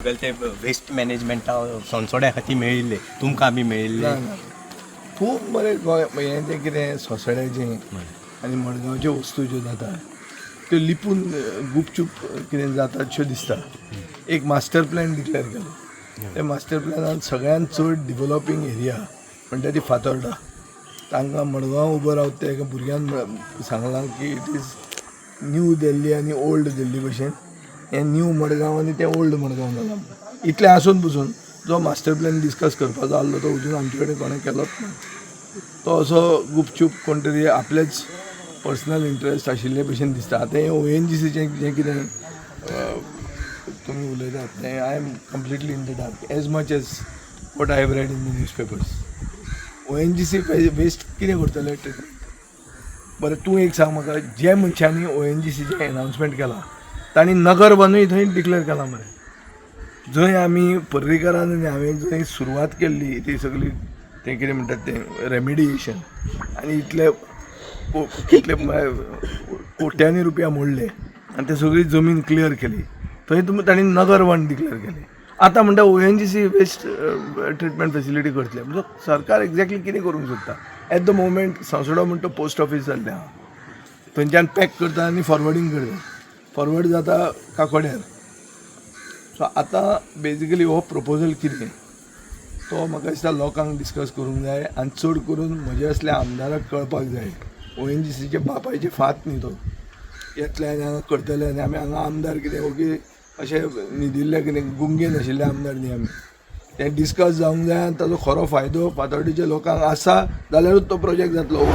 ते वेस्ट मॅनेजमेंटा सोनसोड्या खातीर मेळिल्ले तुमकां आमी मेळिल्ले. ना ना, खूब बरें. गोंय हें जें कितें सोसड्याचें आनी मडगांवच्यो वस्तू ज्यो जाता त्यो लिपून गुपचूप कितें जाता अश्यो दिसता. एक मास्टर प्लॅन डिक्लेअर केलो. त्या मास्टर प्लॅनान सगळ्यात चड डिवलॉपींग एरिया म्हणटा ती फातोर्डा. तांकां मडगांव उबो रावता त्या एका भुरग्यान सांगलां की it is new Delhi आनी ओल्ड दिल्ली भशेन हें न्यू मडगांव आनी तें ओल्ड मडगांव जालां. इतलें आसून पसून जो मास्टर प्लॅन डिस्कस करपाचो आहलो तो अजून आमचे कडेन कोणें केलोच ना. तो असो गुपचूप कोण तरी आपलेच पर्सनल इंट्रस्ट आशिल्ले भशेन दिसता. आतां हें ओएनजीसीचें जें कितें तुमी उलयतात तें I am completely in the dark as much as what I have read in the newspapers. ONGC waste कितें करतले ट्रिटमेंट? बरें, तूं एक सांग म्हाका, जे मनशांनी ओएनजीसीचें एनावन्समेंट केलां तांणी नगर वनूय थंय डिक्लेअर केलां मरे. जंय आमी पर्रीकरान आनी हांवें जंय सुरवात केल्ली ती सगळी तें कितें म्हणटात तें रेमिडिएशन आनी इतले कितले कोट्यांनी रुपया मोडले आनी ते सगळी जमीन क्लियर केली, थंय तुमी तांणी नगर वन डिक्लेअर केलें. आतां म्हणटा ओएनजीसी वेस्ट ट्रिटमेंट फेसिलिटी करतले. म्हणजे सरकार एक्झॅक्टली कितें करूंक सोदता? एट the moment Sansoda म्हणटा पोस्ट ऑफीस जाल्लें आहा, थंयच्यान पॅक करता आनी फॉरवर्डींग करता, फॉरवर्ड जाता काकोड्यार. सो आतां बेजिकली हो प्रपोजल कितें तो म्हाका दिसता लोकांक डिस्कस करूंक जाय आनी चड करून म्हजे असल्या आमदाराक कळपाक जाय. ओएनजीसीच्या बापायची फात न्ही तो येतले आनी हांगा करतले आनी आमी हांगा आमदार कितें ओगी अशें न्हिदिल्ले कितें गुंगेन आशिल्ले आमदार न्ही आमी. तें डिस्कस जावंक जाय आनी ताजो खरो फायदो फातोर्डेच्या लोकांक आसा जाल्यारूच तो प्रोजेक्ट जातलो.